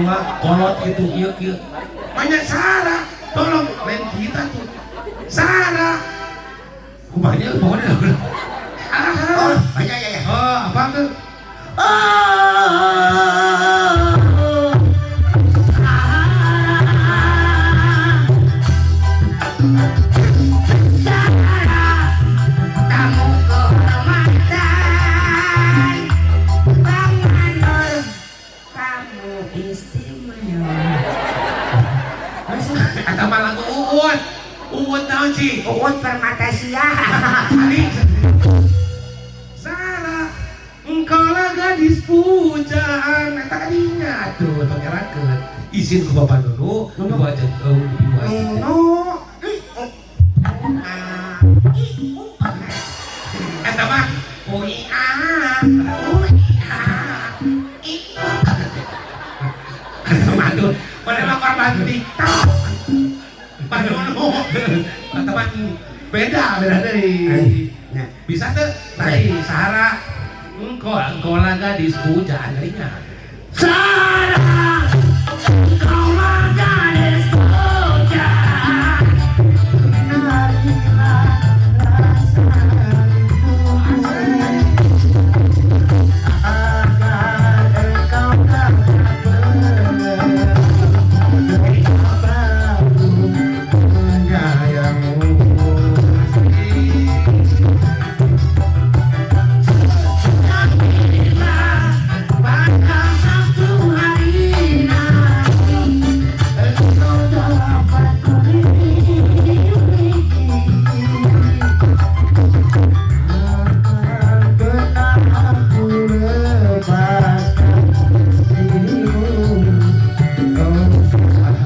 anu kolot gitu kieu kieu. Banyak Sarah, tolong lain kita tuh. Sarah. Kumanya pokoknya. Oh, iya iya iya. Oh, apa tuh? Sarah, tamu kehormatan, Bang Manor, tamu istimewa. Eta mah lagu Uut. Uut naon sih? Uut Permata Sia. Sarah, engkaulah gadis pujaan. Eta kadinya tuh tong ngerakeun. Izin ke Bapak Nunu, Ibu aja, Ibu aja. Nunu. I, U, A, I, U, A. Eta mah U I A U, I, A, I, U. Eta mah aduh, mana mah korban TikTok. Pak Nunu. Eta mah beda, beda dari. Nah, Bisa tuh tadi Sarah, engkau engkaulah gadis pujaan darinya. Sarah, engkaulah gadis pujaan. Kenalilah rasa rinduku agar engkau tak betapa aku menyayangimu. Bila pada satu hari nanti Engkau dapat kumiliki, akan pernah aku lepaskan dirimu, oh Sahara. Oh, Sahara, oh, Sahara, oh,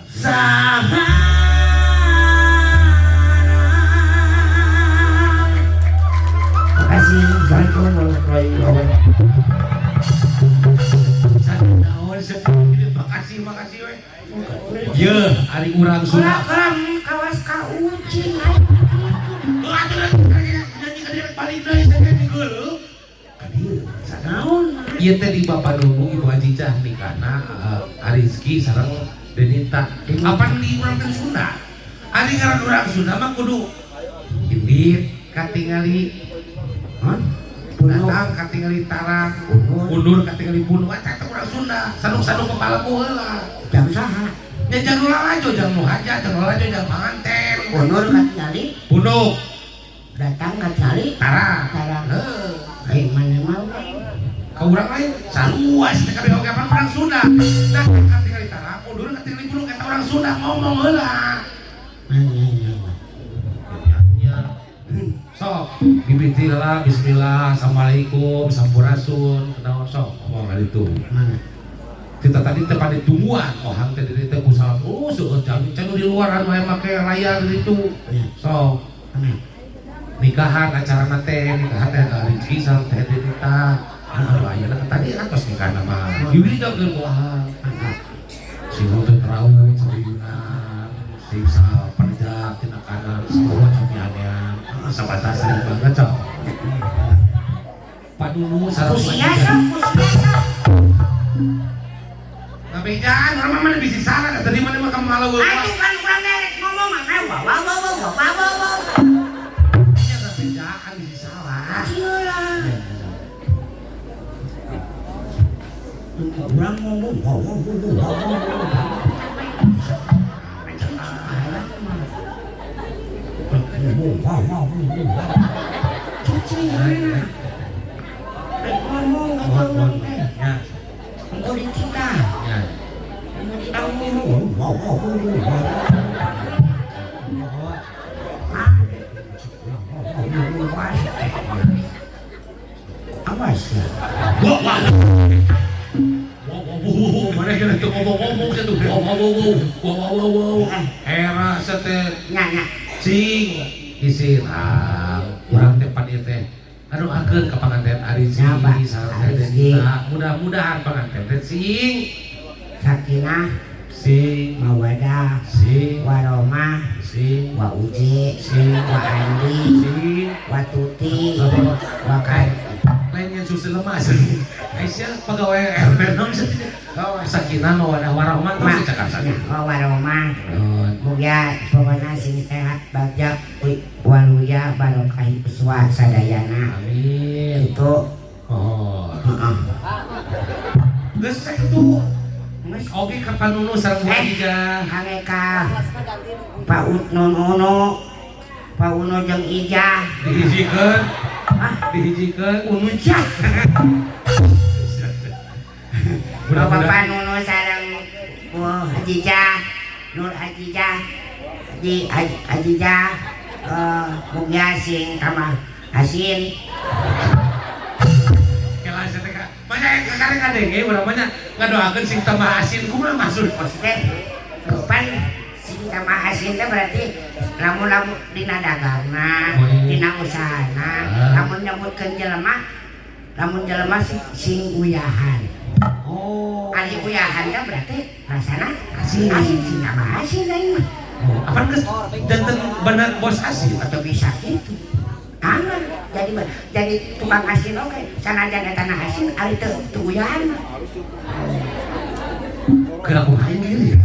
Sahara, oh, Sahara. Terima kasih. Assalamualaikum warahmatullahi wabarakatuh. Naon sih? Makasih, makasih we. Ye, ari urang Sunda. Kurang kawas ka ucing aing. Heuh atuh nyanyi ka dieu balik deui saja geuleuh. Ka dieu. Naon? Ieu teh di Bapak Nunu Ibu Haji Cah nikahna Arizki sareng Denita. Apa di urang teh Sunda? Ari ngaran urang Sunda mah kudu indit katingali. Hah? Datang katingali tarang, undur katingali bunuh, eta teh urang Sunda. Sandung-sandung kepala heula. Jam saha? Nya jang nu lalajo, jang nu hajat, jang nu lalajo, jang panganten. Undur katingali, Bunuh, datang katingali, tarang. Tarang. Heuh. Ai mana mau? Ka urang lain saluas teh kabeh oge apa urang Sunda. Datang katingali tarang, undur katingali bunuh eta urang Sunda ngomong heula. Nya. Sok, mimiti lah bismillah, assalamualaikum, sampurasun, kenaon sok ngomong kali itu. Mana? Kita tadi teh pada tungguan, ohang teh diri teh ku salam, oh seueur jalmi can di luar anu aya make layar di ditu. Ya. Sok, Mana? Nikahan acara teh, nikahan teh Rizky sareng teh Denita. Anu ayeuna tadi atos nikah mah. Diwijakeun ku ahang. Si teh teraut sariyunan, si sa perjak tina kanan, semua camianean. Sabatas sering banget cok. Padunu sareng Kusia sok, kusia sok. Ngabejaan, urang mah mana bisi salah, tadi mana mah kamu malu. Atuh kan urang rek ngomong mah wah wah wah wah wah wah wah. Ya ngabejaan bisi salah. Ieu lah. Urang ngomong, wow wow wow wow wow. Wow wow wow. Cicing mana? Rek ngomong Mohon, atuh mohon. urang teh. Ya, Engko dititah. Ya. Ngomong Wow wow wow wow. Awas ya. Wah, wah. Wah, wah, wah, wah, mana Mana kira tuh ngomong-ngomong sia tuh wow wow wow wow wow wow wow. Era sia teh Nya nya. cing isin ah urang teh pan ieu teh ngadoakeun ka panganten Arizki Nya, Pak. sareng Teh Arizki. Denita. Mudah-mudahan panganten teh sing Sakinah, sing mawadah, sing warahmah, sing wa Uje, sing wa Andi, sing wa Tuti, wa Kan. Lainnya susu lemah sih. Aisyah pegawai RT naon sih? Sakinah mawadah warahmah Ma, terus cakap sakinah. wa warahmah. Naon? Mugia pokona sing sehat bagja waluya barokah uswa sadayana. Amin. Itu Oh. heeh. Geus sakitu. Geus. Oge ka Panunu sareng Bu Eh. Hadijah. Haneka Pak Uno Uno Pak Uno jeung Ijah. Dihijikeun, Ah, dihijikeun. Uno Jah. Mudah-mudahan Bapak Nuno sareng Bu Hajijah, Nur Hajijah, Haji Hajijah, mugia sing tambah asin. Kela sia teh ka. Banyak yang kakarek ngadenge urang mah nya ngadoakeun sing tambah asin kumaha maksud? Maksudnya pan sing tambah asin teh berarti lamun-lamun dina dagangna, Oh, iya. dina usahana, Ah. lamun nyebutkeun jelema, lamun jelema sing, sing uyahan. Oh. Ari uyahan teh berarti rasana Asin. Asin sing tambah asin aing mah. Oh, apaan geus janten bener bos asin? Atau bisa gitu. Aman, jadi tukang asin oke. Sanajan eta na asin ari teu teu uyahan mah. Geura kumaha ieu?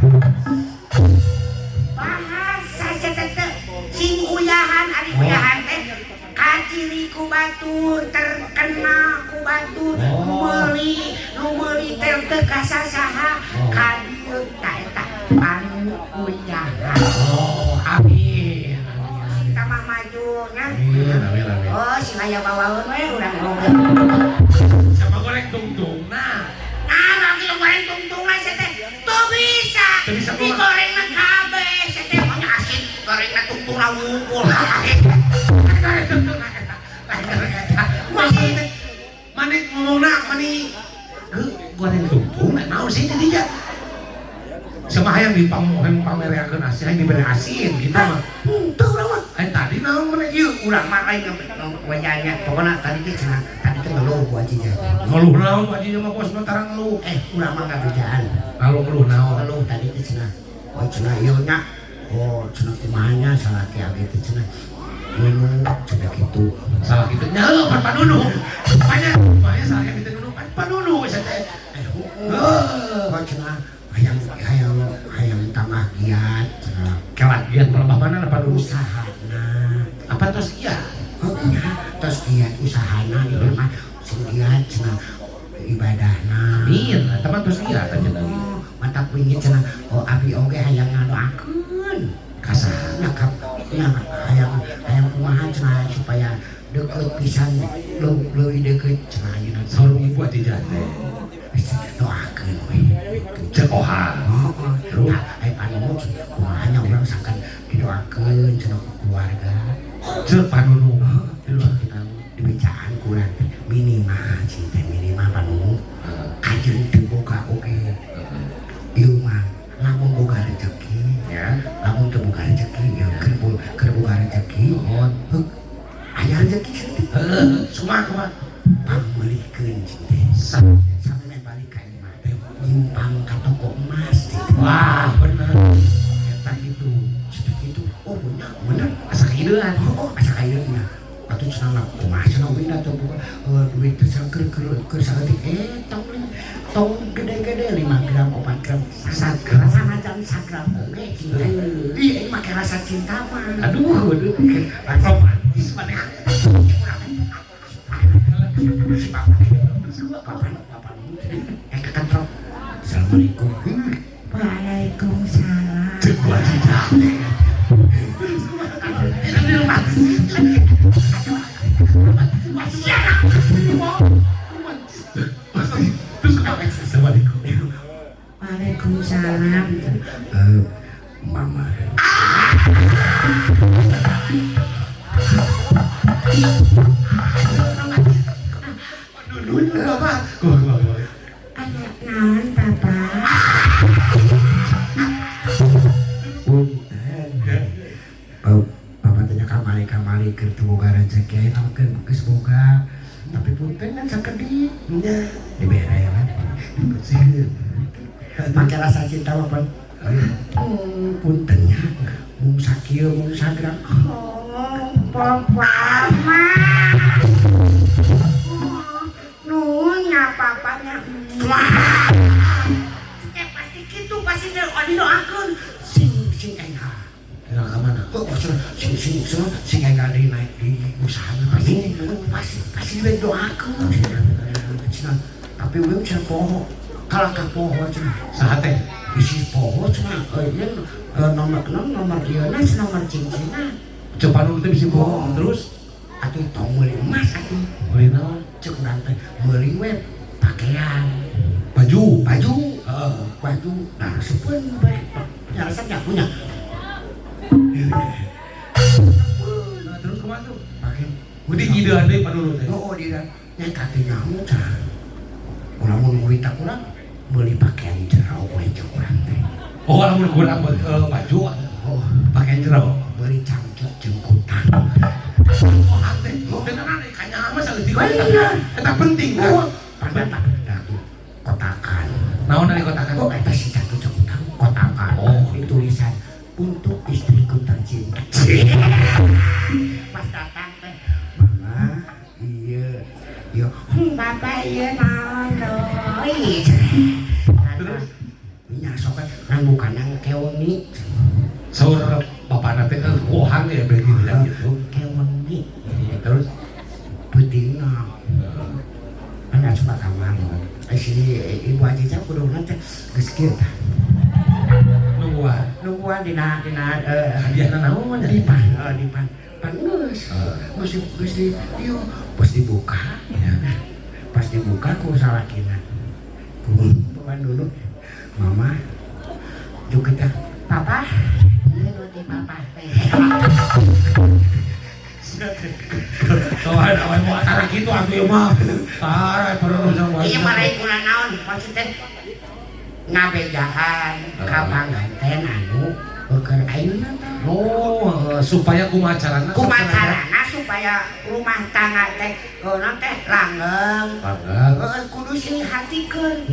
Bahasa sia teh teu sing uyahan ari Oh. uyahan teh kaciri ku batur terkenal ku batur Oh. meuli nu meuli teh teu kasasaha Oh. ka dieu ta eta panu uyahan. Oh, amin. Sing tambah maju nya. Amin, amin, amin. Oh, sing aya bawaeun we urang oge. Siapa goreng tungtungna? Ah, lagi goreng tungtungan sia teh. Teu bisa. Teu bisa kumaha? Digorengna kabeh sia teh mah asin gorengna tungtungna wungkul. Goreng tungtungna eta. Lain goreng eta. Maksud teh mane ngomongna mani heuh goreng tungtung naon sih jadinya? Sama hayang dipang hayang pamereakeun asin, hayang dibere asin gitu mah. Henteu urang mah. Eh tadi naon mana ieu? Urang mah lain wajahnya. Pokona tadi teh cenah, tadi teh ngeluh ku Haji Jah. Ngeluh naon Pak Haji mah bos mah tarang ngeluh. Eh, urang mah ngabejaan. Lalu ngeluh naon? Ngeluh tadi teh cenah. Oh, cenah ieu nya. Oh, cenah kumaha nya salaki abi teh cenah. Nunu cenah kitu. Salah gitu nya heuh pan panunu. Banyak banyak salah yang kita nunu pan panunu sia teh. Eh, heuh. Heuh. Oh, cenah hayang hayang hayang tambah giat cenah. Kelagian pelembah mana panunu? Usahana. Apa tos iya? Oh, nya tos giat usahana ieu mah sing giat cenah ibadahna. Amin, eta mah tos iya teh cenah. Oh, mantap wingi cenah. Oh, abi oge hayang ngadoakeun. Kasaha? Nya kap nya hayang hayang kumaha cenah supaya deukeut pisan leuwih deukeut cenah ayeuna. Saur ibu Hadijah teh. Doakeun we. Cek oha. Oh, nah, ai panunu kumaha nya urang sangkan didoakeun cenah ku keluarga. Cek panunu. Didoakeun dibejaan ku urang teh minimal cinta minimal panunu kajeun teu boga oge. Ieu mah lamun boga rezeki, Ya. lamun teu boga rezeki ya keur boga rezeki, Nuhun. heuk aya rezeki saeutik. Heuh, kumaha kumaha? Pangmeulikeun cinta. Sa. Sampe balik ka imah teh nyimpang ka toko emas teh. Wah, bener. Eta gitu. Sudah gitu, oh bener, bener. Asa kaidean. Oh, oh asa kaideun nya. Atuh cenah lah, kumaha cenah winda teu boga duit teh cenah keur keur keur saeutik eh tong tong gede-gede 5 gram 4 gram Sagram. sanajan sagram oge cinta. Ih, aing make rasa cinta mah. Aduh, aduh. Romantis maneh. Si bapak, bapak, bapak, eh ke kantor. Assalamualaikum. Waalaikumsalam. Cek Bu Hadijah teh. Terus kumaha? Ini romantis. Romantis. Terus kumaha? Assalamualaikum. Waalaikumsalam. Mama. Nunu, bapak. Kumaha, kumaha, kumaha. Aya naon, Papa? Punten kan sakedik. Nya dibere kan. Make rasa cinta mah pan. Punten nya. Mung sakieu mung sagrang. Oh, papa mah. Nuhun nya papanya. Cek pasti kitu pasti didoakeun. Sing sing enggal. Enggal ka mana? Oh, sing sing sing sing enggal deui naik di usaha pasti pasti pasti didoakeun. Cenah tapi urang cenah poho. Kalah ka poho cenah. Saha teh? Bisi poho cenah euy nomor nomor ieu na nomor cincinna. Cek Panunu teh bisi poho terus atuh tong meuli emas atuh. Meuli naon? Cek urang teh meuli we pakaian. Baju. Baju. Heeh. Baju. Nah, sepeun bae. Nya resep nya punya. Nah, terus kumaha tuh? Pake. Budi nyidean deui Panunu teh. Oh, dia nya katinya cenah. Urang mun murid urang meuli pakaian jero we cek urang teh. Oh, lamun kurang baju Oh, pakaian jero. Meuli cangcut jeung kutang. Oh, hate. Tenan kanya mah saeutik we. Eta penting kan. Pandan dah tuh kotakan. Naon dari kotakan? Oh, eta si cangcut jeung kutang kotakan. Oh, tulisan untuk istriku tercinta. Pas datang teh, mama, iya, iya, bapak iya naon deui. Terus nya sok kan bukan keoni. Saur bapana teh gohang ya bagi bilang gitu. Keoni. Terus peutingna. Kan asup ka kamar. Si ibu Aziza kuduna teh geus kieu tah. Nungguan. Nungguan dina dina hadiahna naon nya? Dipan, dipan. Pan geus. Geus geus di ieu pas dibuka. Pas dibuka ku salakina. Ku Panunu mama juga teh papa ieu nu ti papa teh. Kawan awan mau tara kitu atuh ieu mah. Tara perlu sama. Ieu mah lain kuna naon maksud teh ngabejaan ka panganten anu keur ayeuna teh. Oh, supaya kumaha carana? Kumaha carana supaya rumah tangga teh naon teh langgeng. Langgeng. Kudu sing hatikeun.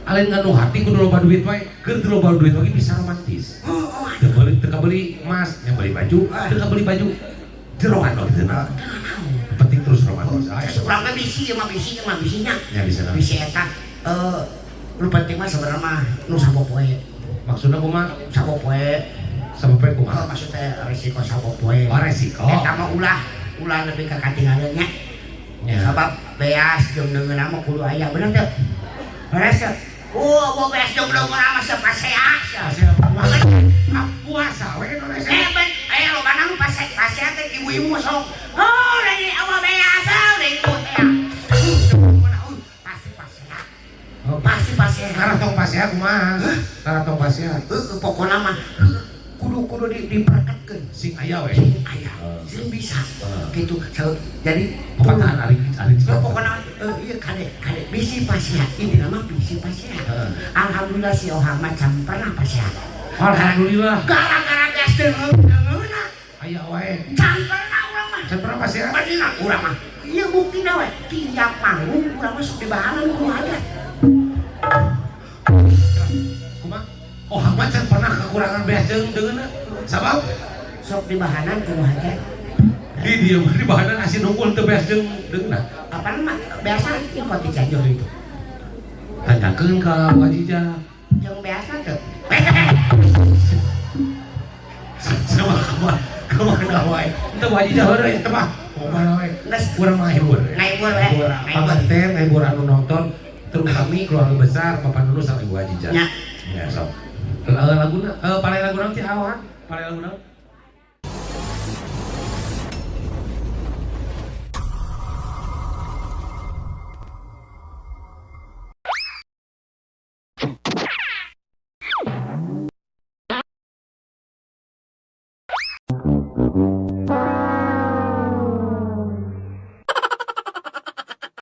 Alin nganu hati kudu loba duit wae. Keur teu loba duit wae bisa romantis. Heeh. Teu beli teu kabeli emas, nya beli baju, teu kabeli baju. Jeroan we kitu na. Penting terus romantis. Urang mah bisi ieu mah bisi ieu mah bisinya. Nya bisa. Bisi eta nu penting mah sebenarnya mah nu sapopoe. Maksudna kumaha? Sapopoe. Sapopoe kumaha? Maksud teh resiko sapopoe. Oh, resiko. Eta mah ulah ulah lebih ka katingaleun nya. Sabab beas jeung deungeunna mah kudu aya bener teu? Beres teu? Oh, bawa beas jeung deungeunna mah sapasea. Puasa we Indonesia. Eh, loba nang pasea teh ibu-ibu sok. Oh, dari awal beas deui teh. Pasti pasea. Pasti pasea. Karena tong pasea kumaha? Karena tong pasea. Heeh, pokona mah kudu-kudu diperketkeun. Sing aya we. Sing aya. Sing bisa. Gitu. Jadi pepatahan ari pokona ieu kade kade bisi pasea. Intina mah bisi pasea. Alhamdulillah si Ohang mah can pernah pasea. Alhamdulillah. Gara-gara geus deungeun-deungeunna. Aya wae. Can pernah urang mah. Can pernah pasea? Bener urang mah. Ieu buktina we. Tiap manggung urang mah sok dibahanan ku hajat. Kumaha? Oh, mah can pernah kekurangan beas jeung deungeunna. Sabab sok dibahanan ku hajat. Di dieu mah dibahanan asin unggul teu beas jeung deungeunna. Apaan mah biasa ieu mah ti Cianjur itu. Tanyakeun ka Bu Hajijah. Jeung biasa teu. Sama kemana wae. Teu Bu Hajijah heureuy teu mah. Kumaha wae. Geus urang mah ngahibur. Ngahibur we. Panganten ngahibur anu nonton terutami keluarga besar Bapak Nunu sama Ibu Hajijah. Nya. Ya sok. Laguna palai lagu naon ti awan? Palai lagu naon?